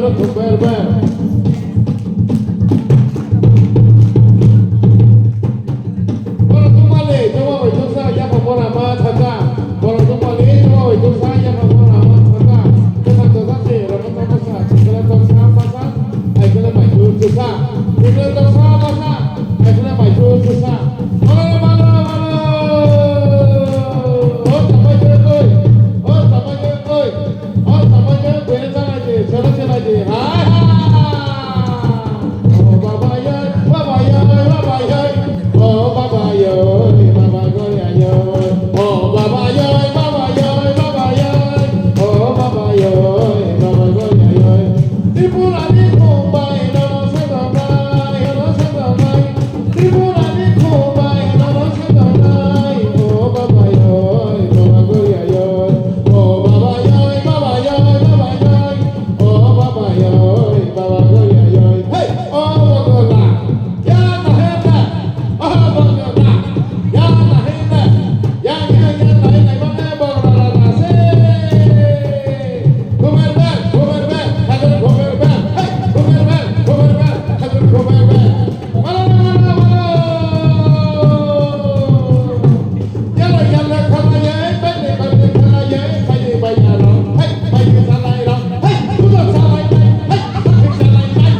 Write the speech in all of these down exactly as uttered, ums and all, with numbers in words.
Super, super. Borok tungmani, tungma bai tungsa, yapha mora ma thangka. Borok tungmani, tungma bai tungsa, yapha mora ma thangka. Kwthang tongsa se, rwngthoma sa, sikla tongsa masa, aikhle mai tungsa. Sikla tongsa masa, aikhle mai tungsa. Mano, mano, mano. O, tongma jai, oi. O, tongma jai, oi. O, tongma jai, bwrwi tongma jai, salo tongma jai. Hai, hai. O baba yoi, baba yoi, baba yoi. O baba yoi, baba yoi, yoi. O baba yoi, baba yoi, baba yoi. O baba yoi, baba yoi, yoi. Tripura ni Mumbai, nono se tongnai, nono se tongnai. Tripura ni Mumbai, nono se tongnai. O baba yoi, baba yoi, yoi. O baba yoi, baba yoi, baba yoi. O baba yoi, baba yoi, yoi. Hey, o bogola. Ya na he na. O bogola. Ya na he na. Ya, ya, ya, na he na. Mane bogola na se. Gomer ben, gomer ben, hajar gomer ben. Hey, gomer ben, gomer ben, hajar gomer ben. Mano, mano, mano. Yalo, yalo, khana ye, bende, bende, khana ye, bende, bayaro. Hey, bende, salai ro. Hey, budo salai nai. Hey, sakhi salai nai.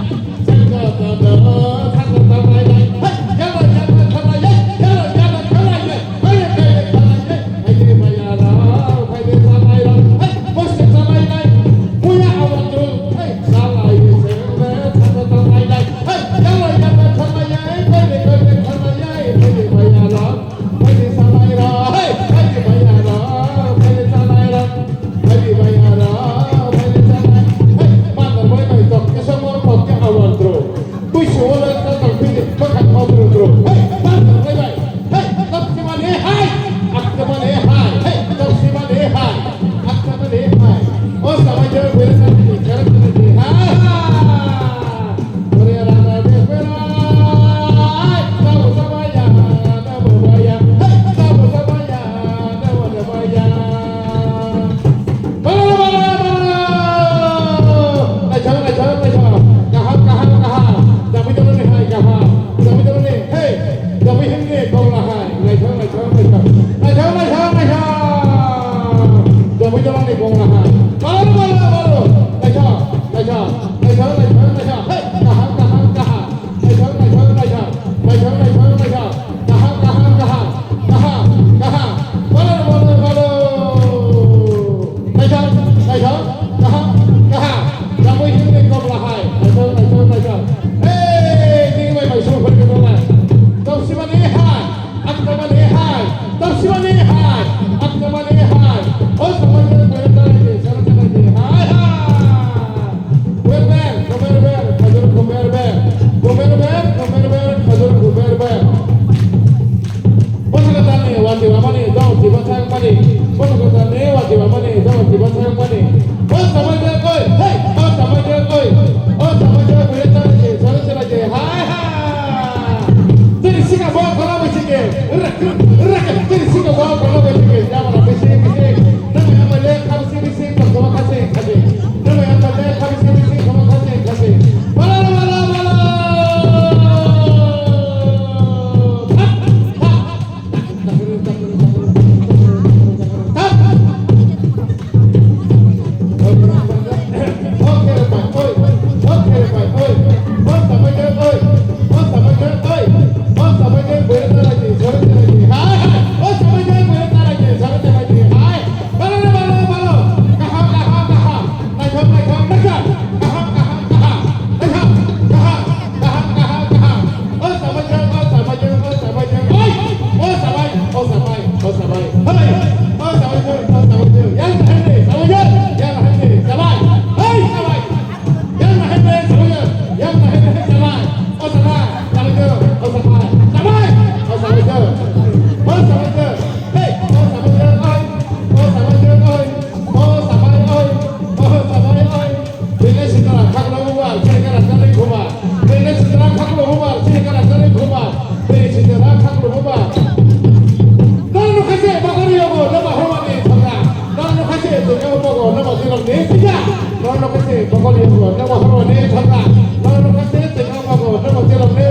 Sengdo, do, do, sakhi salai nai. Hey, yalo, yalo, khana ye, yalo, yalo, khana ye. Bende, bende, khana ye. Bende, bayaro, bende, salai ro. Hey, busti salai nai. Buya awatru. Hey, salai ye, sengde, sakhi salai nai. Hey, yalo, yalo, khana ye, bende, bende, khana ye, bende, bayaro. Bhaini salai ra, hey, bhaini bhaiya ra, bhaini salai ra, bhaini bhaiya ra, bhaini salai. Hey, matar bai bai tok ke somo tok ke awar dro. Tui suwala ta tok bini bakha tok dro dro. Hey, matar bai bai. Hey, tok se mane hai, ak se mane hai. Hey, tok se mane hai, ak se mane hai. O samai jai bere sa ni kar se mane hai. Kaham, kaham, kaham. Jami jami ni hai kaham. Jami jami ni, hey. Jami himni kong la hai. Naithok, naithok, naithok. Naithok, naithok, naithok. Jami jami ni kong la hai. Balu, balu, balu. Naithok, naithok, naithok, naithok, naithok. Hey, kaham, kaham, kaham. Naithok, naithok, naithok. Naithok, naithok, naithok. Kaham, kaham, kaham. Kaham, kaham. Balu, balu, balu. Naithok, naithok. Kaham, kaham. Jami himni kong la hai. Naithok, naithok, naithok. Hey, nini bai bai song phai khe dong lai. Tong sima ni hai. Akta mani hai, tapsi mani hai, akta mani hai. O samai ber ber dai de, sara sara de, hai hai. Ber ber, komer ber, khajur komer ber. Komer ber, komer ber, khajur komer ber. Bosa kata ni wati wamani, dong tiba sang mani. Bosa kata ni wati wamani, dong tiba sang mani. O samai ber koi, hey, o samai ber koi. O samai ber ber dai de, sara sara de, hai hai. Tini sika bo kono bisike. Rak, rak, tini sika bo kono bisike. Yamana bisi, bisi. Nama yamale khamsi, bisi, kono khasi, khasi. Nama yamale khamsi, bisi, kono khasi, khasi. Bala, bala, bala. Thap, thap. Thap, thap. O sabai, o sabai, o sabai. Hai! O sabai, o sabai, o sabai. Yang hai ni, sabai, yang hai ni, sabai. Hai, sabai. Yang hai ni, sabai, yang hai ni, sabai. O sabai, sabai, o sabai. Sabai, o sabai, sabai. O sabai, sabai. Hei, o sabai, oi. O sabai, oi. O sabai, oi. O sabai, oi. Bini sitra khaklo bubar, sini kana jani khuma. Bini sitra khaklo bubar, sini kana jani khuma. Bini sitra khaklo bubar. Nang no khaise bagari yogo, nama hawani thanga. Nang no khaise dunya yogo, nama dinam ni tiga. Nono kete bokol yego, nono horoni thangka. Nono kete tengka bago, nono telo ne